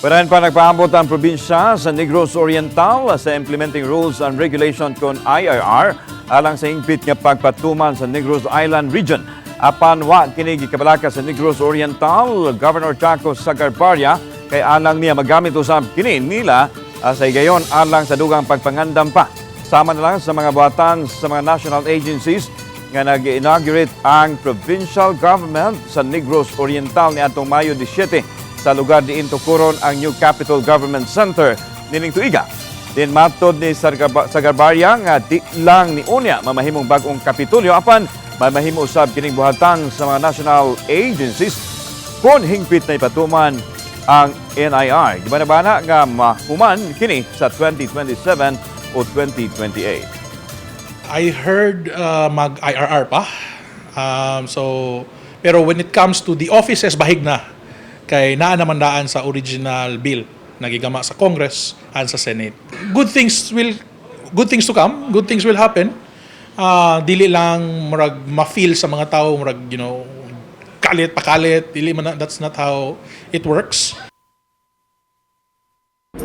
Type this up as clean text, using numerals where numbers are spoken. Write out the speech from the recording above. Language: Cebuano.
Padayon pa nagpaabot ang probinsya sa Negros Oriental sa Implementing Rules and Regulation kon IRR alang sa hingpit nga pagpatuman sa Negros Island Region. Apan wa kini gikabalaka sa Negros Oriental Governor Chaco Sagarbarria kay alang niya magamit usab kini nila sa higayon alang sa dugang pagpangandam pa. Sama na lang sa mga buhatan sa mga national agencies nga nag-inaugurate ang provincial government sa Negros Oriental ni atong Mayo 17 sa lugar diin tukuron ang New Capital Government Center nining tuiga. Din matod ni Sagarbarria nga di lang ni unya mamahimong bag-ong kapitulyo apan mamahimo usab kining buhatan sa mga national agencies kung hingpit na ipatuman ang NIR. Di ba na nga mahuman kini sa 2027 o 2028? I heard mag-IRR pa. So, pero when it comes to the offices, bahig na. Kay naa naman daan sa original bill na gigama sa Congress and sa Senate. Good things to come, good things will happen. Dili lang murag ma-feel sa mga tao murag kalit pakalit, dili man that's not how it works.